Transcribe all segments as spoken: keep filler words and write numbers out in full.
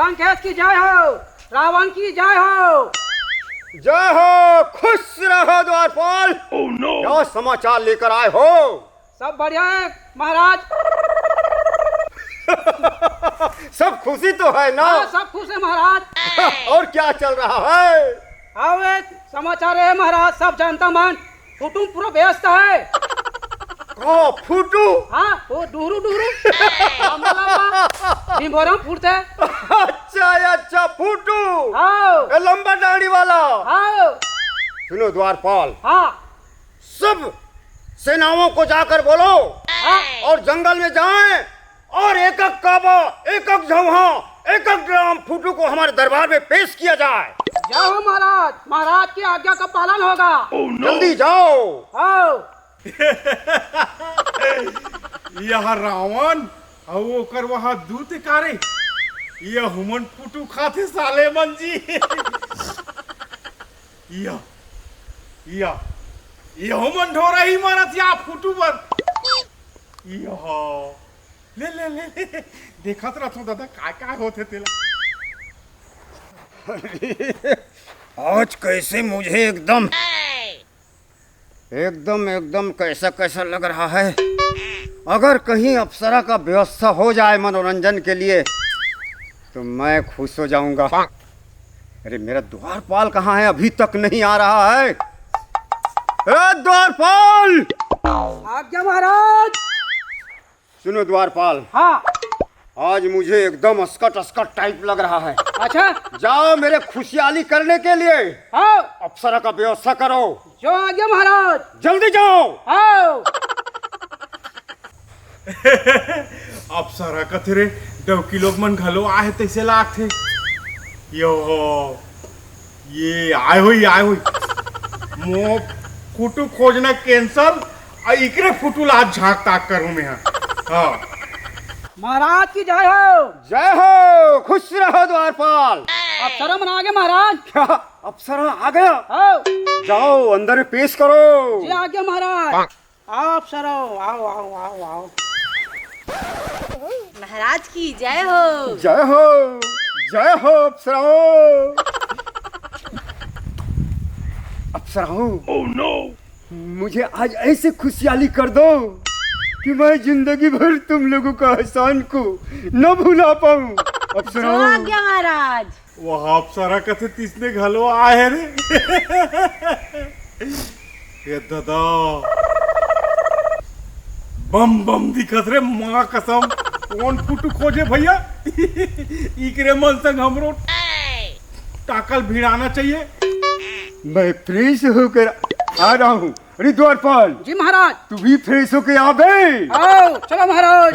लंकेश की जय हो, रावण की जय हो। जय हो, खुश रहो द्वारपाल। क्या समाचार लेकर आए हो? सब बढ़िया है महाराज। सब खुशी तो है ना? हाँ, सब खुश है महाराज। और क्या चल रहा है? हाँ, एक समाचार है महाराज, सब जनता मन फुटू म पूरा व्यस्त है। का फुटू? हाँ, वो डुहरू डुहरू। लंबा लंबा। ढिंभोरा फुटते। अच्छा, अच्छा, फुटू। हाँ। ए, लंबा डांडी वाला। हाँ। सुनो द्वारपाल। हाँ। सब सेनाओं को जाकर बोलो हाँ। और जंगल में जाएं और एक एक काबा, एक एक झौहा, एक एक ड्राम फुटू को हमारे दरबार में पेश किया जाए। जय हो महाराज, महाराज की आज्ञा का पालन होगा। जल्दी जाओ। आओ। यह रावण अउ ओकर वहा दूत कारे, ये हुमन फुटू खाथे साले मन जी। या, या, ये हुमन ढोरा ही मारत या फुटू बर। या, ले, ले, ले, ले, देखत रथो दादा, काय, काय होथे तेला। आज कैसे मुझे एकदम, एकदम, एकदम कैसा, कैसा लग रहा है। अगर कहीं अप्सरा का व्यवस्था हो जाए मनोरंजन के लिए, तो मैं खुश हो जाऊंगा। अरे, मेरा द्वारपाल कहाँ है? अभी तक नहीं आ रहा है। ए, द्वारपाल! आज्ञा महाराज। सुनो द्वारपाल। हाँ। आज मुझे एकदम असकट असकट टाइप लग रहा है। अच्छा। जाओ मेरे खुशियाली करने के लिए। हाँ। अप्सरा का व्यवस्था करो। जो आज्ञा महाराज। जल्दी जाओ। हाँ। अप्सरा कथे रे, डौकी लोग मन घलो आहे तैसे लागथे। यो हो, ये आए होई, आए होई। मो फुटू खोजना cancel, आ इकरे फुटू ला आज झांक ताक करूं मैं, हाँ। हाँ। महाराज की जय हो। जय हो, खुश रहो द्वारपाल। अप्सरा मन आ गे महाराज। क्या? अप्सरा आ गया? हाँ। जाओ अंदर पेश करो। जी आज्ञा महाराज। आओ अप्सरा, आओ, आओ, आओ, आओ। महाराज की जय हो। जय हो, जय हो अप्सराओ। अप्सराओ। Oh no! मुझे आज ऐसे खुशियाली कर दो कि मैं जिंदगी भर तुम लोगों का एहसान को न भुला पाऊं। अप्सराओ। जो आज्ञा महाराज। वह अप्सरा कथे तिसने घलो आहे रे। ये दादा, बम बम दिखत रे, माँ कसम। कौन फुटू खोजे भैया? इकरे मन संग हमरो टाकल भिड़ाना चाहिए। मैं फ्रेश होकर आ रहा हूँ। अरे द्वारपाल, जी महाराज। तू भी फ्रेश होके आ बे। आओ, चलो महाराज।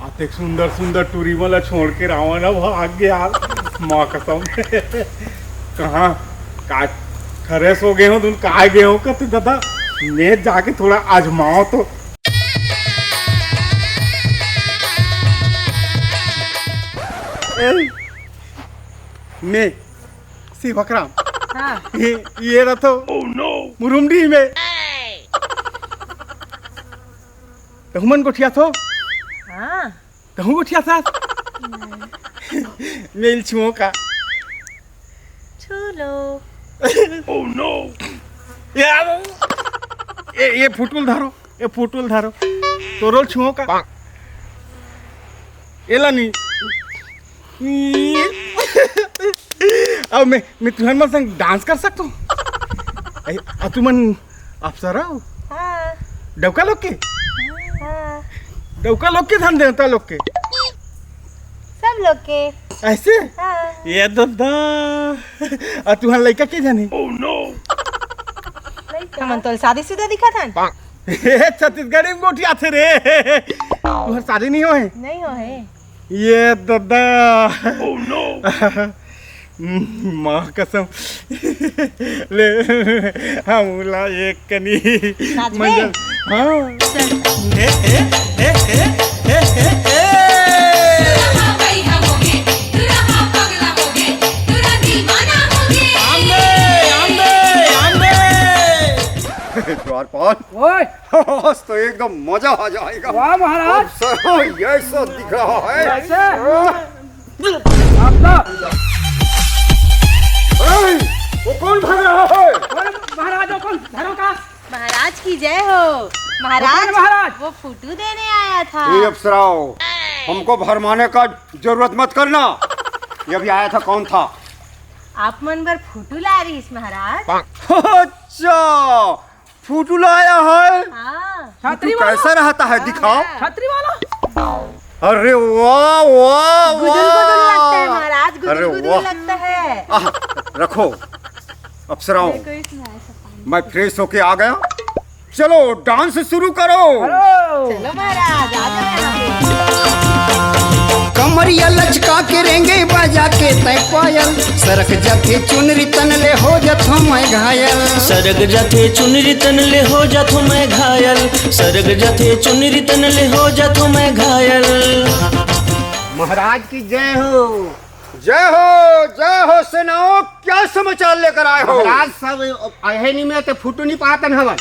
अतेक सुंदर सुंदर टूरी मन ला छोड़ के रावण ह भाग गे यार, माँ कसम। कहाँ का फ्रेश हो गे हो तुम, कहाँ गे हो कते दादा? मैं जाके थोड़ा आजमाओ तो। ए, मैं सेवक राम। हाँ। ये, ये रथो। Oh no! मुरुमडीह में। तहु मन गोठियाथो? हाँ। तहु गोठियाथस? मैं ल छुओं का? छू लो। Oh no! यार, ये, ये फुटू ल धरो, ये फुटू ल धरो। तोरो ल छुओं का? एला नी। अब मैं, मैं तुमन मन संग dance कर सकथों? अई, आ तुमन अप्सरा हो? हाँ। डौका लोग के? हाँ। डौका लोग के धन देवता लोग के? सब लोग के। ऐसे? हाँ। ये ददा। आ तुमन लइका के झन हे? Oh no! लइका। हमन तो शादीशुदा दिखत हन। ए, छत्तीसगढ़ी में गोठियाथे रे। तुहर शादी नहीं होए? नहीं होए। ये ददा। Oh no! माँ कसम। ले, हम ला एक कनी। सच में? मंजल, हाँ। ए, ए, ए, ए, ए, ए, ए। आंबे, आंबे, आंबे। द्वार पाल। ओए। आज तो एकदम मजा आ जाएगा। वाह महाराज। अप्सरा, ये सब दिख रहा है। कैसे? अब तो। ए, वो कौन भाग रहा है? अरे महाराज, वो कौन? धरो का? महाराज की जय हो। महाराज, वो कौन महाराज? वो फोटो देने आया था। ये अप्सराओ, हमको भरमाने का जरूरत मत करना। ये अभी आया था, कौन था? आप मन बर फोटो ला रहीस महाराज। अच्छा, फोटो लाया है? हाँ। छतरी फोटो वाला? कैसा रहता है, दिखाओ। छतरी वाला? अरे वाह, वाह, गुदुल गुदुल वाह। लगता है महाराज, गुदुल अरे गुदुल वाह। लगता है। आह, रखो। अप्सराओ, मेरे को इसमें ऐसा पानी। मैं फ्रेश होके आ गया। चलो, डांस शुरू करो। चलो महाराज, आ जाओ यहाँ पे। कमरिया लचका के रेंगे बाजा के तय पायल, सरक जाथे चुनरी तन ले हो जाथो मैं घायल। सरक जाथे चुनरी तन ले हो जाथो मैं घायल, सरक जाथे चुनरी तन ले हो जाथो मैं घायल। महाराज की जय हो। जय हो, जय हो सेनाओं, क्या समाचार लेकर आए हो? महाराज, सब अहे नहीं में ते फुटू नहीं पातन हवन।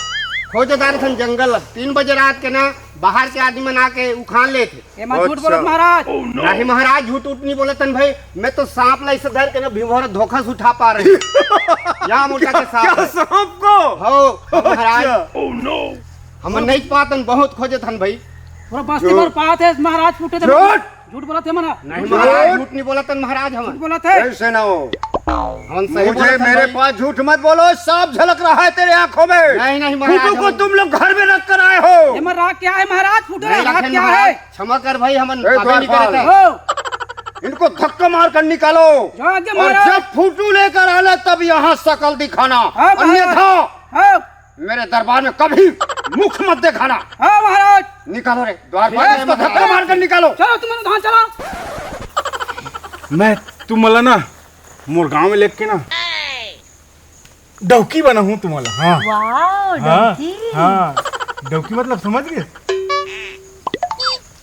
खोजे दार थन जंगल, तीन बजे रात के ना बाहर के आदमी मन आके उखान लेथे। ये मत झूठ अच्छा। बोलत महाराज। नहीं महाराज, झूठ उठ नहीं बोलत हन भाई। मैं तो सांप ला इसे धर के ना भिंभोरा धोखा से उठा पा रहे। यहाँ मोटा के सांप क्या है। सांप को? हो महाराज। अच्छा। हम नहीं पातन, बहुत खोजे थन भाई। पूरा बस्ती जो भर पात है महाराज, फूटे थे। झूठ। झूठ बोलत हे मन ह। नहीं झूठ महाराज, बोलत। झूठ नहीं बोलत हन महाराज हमन। झूठ बोलत हे। ऐसे ना हो। हमन सही मुझे बोलत हन मेरे भाई। पास झूठ मत बोलो, साफ झलक रहा है तेरे आंखों में। नहीं, नहीं महाराज, फोटो को हम तुम लोग घर में रख कर आए हो। ये मन राख क्या है महाराज? फोटो नहीं राख रखे क्या महाराज। है? क्षमा कर भाई, हमन ए, पागल नहीं द्वारपाल। करत हन। हो। इनको धक्का मार कर निकालो। जाओ आगे और महाराज। जब फोटो लेकर आना तब यहाँ शकल दिखाना। हाँ महाराज। अन्यथा हाँ। मेरे दरबार में कभी मुख मत दिखाना। हाँ महाराज। निकालो रे, द्वारपाल, इसको धक्का मार कर निकालो। चलो तुम लोग धान चलाओ। मैं तुम्हाला ना मोर गांव में लेके ना डौकी बनाहूँ तुम्हाला। हाँ। वाओ, हाँ, डौकी। हाँ। डौकी मतलब समझ गए?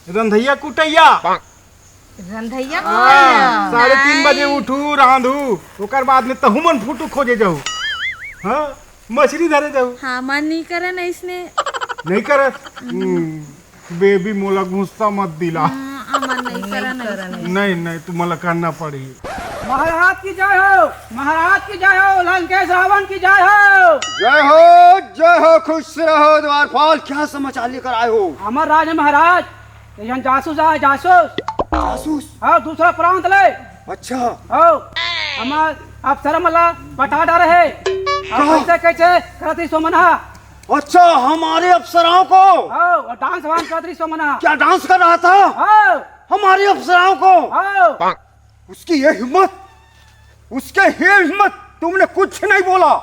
रंधैया कुटैया। रंधैया हाँ, कुटैया। साढ़े तीन बजे उठू, रांधू, ओकर बाद में तहू मन फुटू खोजे जाहू। हाँ, मछली धरे जाहू। हाँ, मन नहीं करे ना इसने। नहीं करे? हम्म। हम्म, बेबी मोला गुस्सा मत दिला। हम्म, अमन नहीं करे ना इसने। नहीं, नहीं, तुम्हाला करना पड़ी। महाराज की जय हो, महाराज की जय हो, लंकेश रावण की जय हो। जय हो, जय हो, खुश रहो द्वारपाल। क्या समाचार लेकर आए हो? हमर राज है महाराज, एक झन जासूस आय, जासूस। जासूस? हाँ, दूसरा प्रांत ले। अच्छा। हाँ, हमर अफसर मन ला पटा डारे हे। हाँ, का? कैसे, कैसे करत रहिस ओमन हा। अच्छा, हमारे अफसराओं को? हाँ, और डांस वांस करत रहिस ओमन हा। क्या डांस कर रहा था? हाँ। हमारे अफसराओं को? हाँ। उसकी ये हिम्मत, उसके ये हिम्मत, तुमने कुछ नहीं बोला।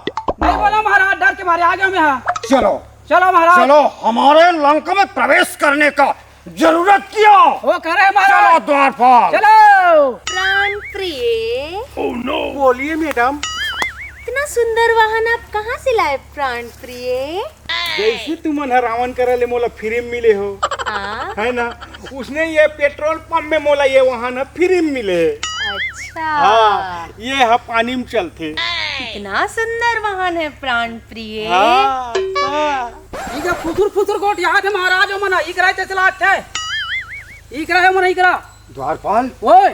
नहीं बोला महाराज, डर के मारे आ गया मैं। हाँ। चलो। चलो महाराज। चलो, हमारे लंका में प्रवेश करने का जरूरत क्या? वो करे महाराज। चलो द्वारपाल। चलो। प्राण प्रिय। बोलिए मैडम। इतना सुंदर वाहन आप कहाँ से लाए प्राण प्रिय? जैसे तुमन ह रावण करा ले मोला फ्री में मिले हो, हाँ। है ना, उसने ये पेट्रोल पंप में मोला ये वाहन ह फ्री में मिले। अच्छा। हाँ, ये ह पानी में चलथे। कितना सुंदर वाहन है प्राण प्रिय। हाँ, हाँ। इकरा फुसुर फुसुर गोठियाथे महाराज, ओमन इकरा ते चलाथे। इकरा हे ओमन इकरा। द्वारपाल। ओए।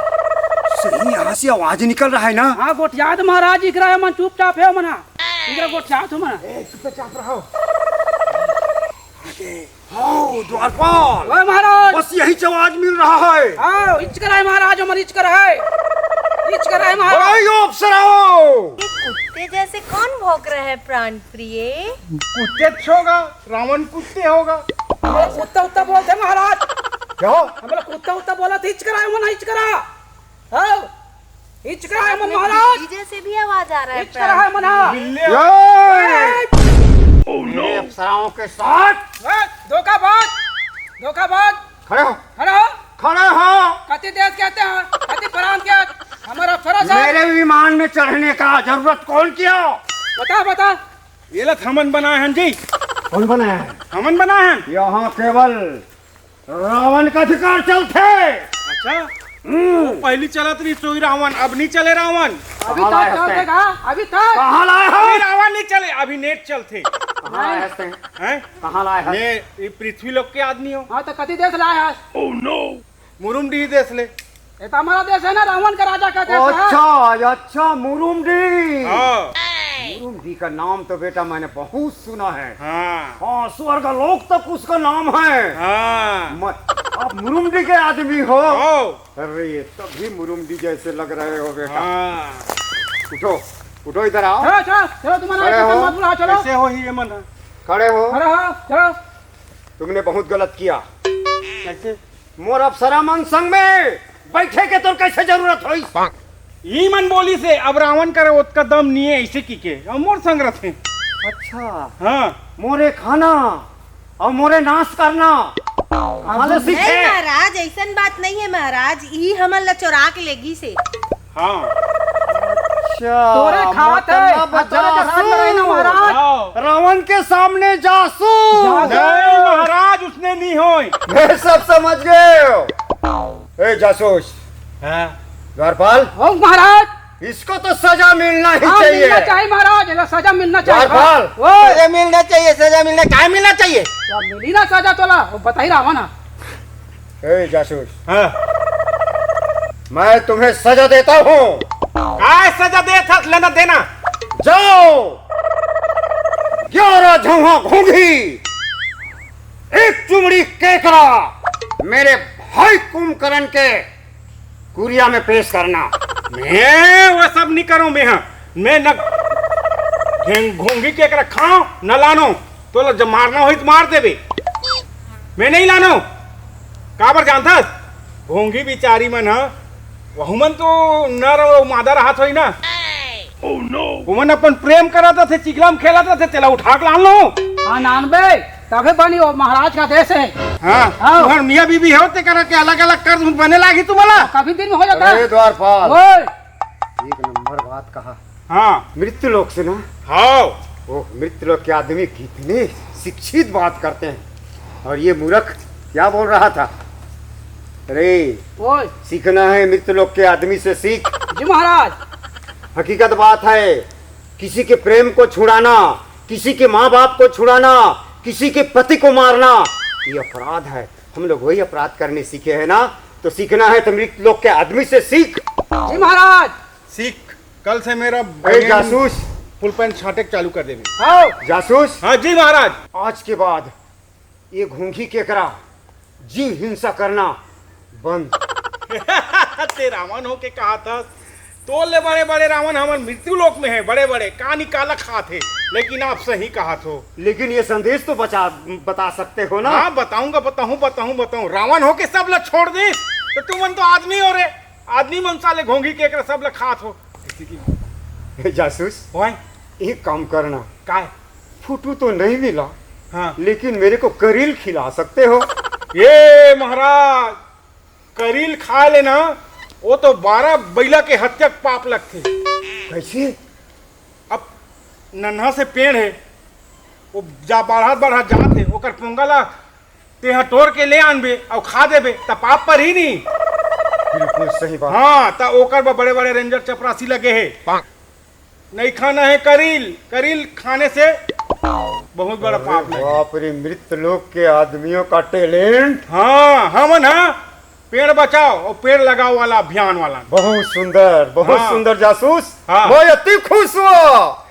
सही यहाँ से आवाज निकल रहा है ना? हाँ, गोठियाथे महाराज, इकरा हे ओमन, चुपचाप हे ओमन। इकरा गोठियाथे ओमन। ए, चुपचाप रहो। हाँ, द्वारपाल। ओए महाराज। बस यही से आवाज मिल रहा है। हाँ, इचकर है महाराज, ओमन इचकर है। इचकर है महाराज। ओए, यो अप्सराओ। ये कुत्ते जैसे कौन भौंक रहा है प्राण प्रिय? कुत्ते होगा, रावण कुत्ते होगा। हमला कुत्ता उत्ता बोलथे महाराज। क्या? हमला कुत्ता उत्ता बोलथे, इचकर है ओमन, इचकर। हाँ। इचकर है ओमन महाराज। डीजे से भी आवाज आ रहा है इचकर है ओमन। बिल्ले। ए! Oh no! अप्सराओं के साथ। ए, धोखाबाज, धोखाबाज। खड़े हो। खड़े हो। खड़े हो। कति देश के आते हैं, कति प्रांत के, हमारा फर्ज है। मेरे विमान में चढ़ने का जरूरत कौन किया? बता, बता। ये ला हमन बनाए हन जी। कौन बनाया है? हमन बनाए हन। यहाँ केवल रावण का अधिकार चलथे। अच्छा। हम्म। वो पहली चलत रहिस रावण, अब नहीं चले रावण। अभी कहाँ तक लाए चलथे हस्ते? का? अभी तक। कहाँ लाए हो? अभी रावण नहीं चले, अभी नेट चलथे। कहाँ लाए हस तैं? हैं? कहाँ लाए हस? मैं ये पृथ्वी लोक के आदमी हूँ। हाँ, तो कति देश लाए हस? मुरुमडीह देश ले। ये तो हमारा देश है ना, रावण का राजा का देश है। अच्छा, अच्छा, मुरुमडीह। हाँ। मुरुमडीह का नाम तो बेटा मैंने बहुत सुना है। हाँ। हाँ, स्वर्ग लोक तक उसका नाम है। हाँ। म-, आप मुरुमडीह के आदमी हो? हाँ। अरे, तभी मुरुमडीह जैसे लग रहे हो बेटा। हाँ। उठो, उठो, इधर आओ। चलो, चलो, चलो, तुम्हारा खड़े हो। मत बुलाओ, चलो। कैसे हो ये मन? खड़े हो। खड़े हो, चलो। तुमने बहुत गलत किया। कैसे? मोर अप्सरा मन संग में बैठे के तोर कैसे जरूरत होइस? ई मन बोलिस हे, अब रावण करे ओतका दम नहीं है, ऐसे की के, अब मोर संग रथे। अच्छा। हाँ। मोरे खाना और मोरे नाश करना। साले सीखे। नहीं महाराज, ऐसन बात नहीं है महाराज, ई हमन ला चोरा के लेगिस हे। हाँ। अच्छा, तोरे खावत है, मतलब आज जरा के रात में रही ना बतासुर। महाराज। हाँ। रावण के सामने जासूस। जासूस। नहीं महाराज, उसने नहीं होय। मैं सब समझ गए। ए जासूस। हाँ। द्वारपाल। हो महाराज। इसको तो सजा मिलना ही हाँ, चाहिए। मिलना चाहिए महाराज, इला सजा मिलना चाहिए। द्वारपाल। ओए। सजा मिलना चाहिए, सजा मिलना, क्या मिलना चाहिए? क्या मिली ना सजा तोला, वो बताई रावण। ए जासूस। हाँ। मैं तुम्हें सजा देता हूँ। काय सजा देत हस, लेना देना। जाओ, ग्यारह झउहा घोंघी, एक चुमड़ी केकरा मेरे भाई कुंभकर्ण के कुरिया में पेश करना। मैं वो सब नहीं करूँ, मैं, हाँ, मैं न घें-, घोंघी केकरा खाओ न लानो। तोला जब मारना होही त मार देबे, मैं नहीं लानो। काबर जानथस? घोंघी बिचारी मन ह, वहू मन तो नर अउ मादा रहत होही ना। ओमन अपन प्रेम करत रथे, चिगला म खेलत रथे, तेला उठा के लान लो। हाँ, नानबे, तभे बनी, वो महाराज का देश है। हाँ, हाँ। तुहर मियाँ बीबी हो, ते करा के अलग-अलग कर दूँ, बने लागी तुम्हाला। कभी दिन में हो जाता है। अरे द्वारपाल। ओए। एक नंबर बात कहा। हाँ। मृत्यु लोक से ना? हाँ। ओह, मृत्यु लोक के आदमी कितने शिक्षित बात करते हैं। और ये मूर्ख क्या बोल रहा था? अरे, ओए। सीखना है मृत्यु लोक के आदमी से, सीख। जी महाराज। हकीकत बात है, किसी के प्रेम को छुड़ाना, किसी के माँ बाप को छुड़ाना, किसी के पति को मारना, ये अपराध है। हम लोग वही अपराध करने सीखे हैं ना, तो सीखना है तो मृत्यु लोक के आदमी से सीख। जी महाराज। सीख, कल से मेरा ए बनियान, जासूस। फुल पैंट छाटे के चालू कर देबे। आओ। जासूस। हाँ जी महाराज। आज के बाद ये घोंघी केकरा जीव हिंसा करना बंद। ते रावण हो के कहा था, तो ले बड़े बड़े रावण हमर मृत्यु लोक में है, बड़े बड़े कानी काला खात है, लेकिन आप सही कहा थो। लेकिन ये संदेश तो बचा, बता सकते हो ना? हाँ, बताऊंगा, बताऊं, बताऊं, बताऊं। रावण हो के सब ला छोड़ दे, तो तुमन तो आदमी हो रे। आदमी मन साले घोंघी केकरा सब ला खात हो। ऐसे की ए जासूस, ओए। एक काम करना। काय? फोटो तो नहीं मिला, हाँ। लेकिन मेरे को करील खिला सकते हो? ये महाराज, करील खाए ले ना, वो तो बारह बइला के हत्या के पाप लगथे। कैसे? अब नन्हा से पेड़ है, वो जा बढ़त बढ़त जात है, ओकर पोंगा ला तेहा टोर के ले आनबे अउ खा देबे, त पाप परही नहीं। बिल्कुल सही बात। हाँ, त ओकर बर बड़े-बड़े रेंजर चपरासी लगे हे। नहीं खाना है करील, करील खाने से बहुत बड़ा अरे पाप लगे। बाप रे, मृत लोक के आदमियों का टैलेंट। हाँ, हमन हा पेड़ बचाओ और पेड़ लगाओ वाला अभियान वाला। बहुत सुंदर, बहुत हाँ। सुंदर जासूस। हाँ। मैं अति खुश हुआ,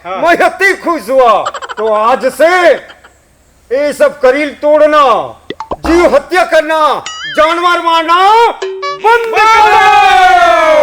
हाँ। मैं अति खुश हुआ। तो आज से ये सब करील तोड़ना, जीव हत्या करना, जानवर मारना बंद करो।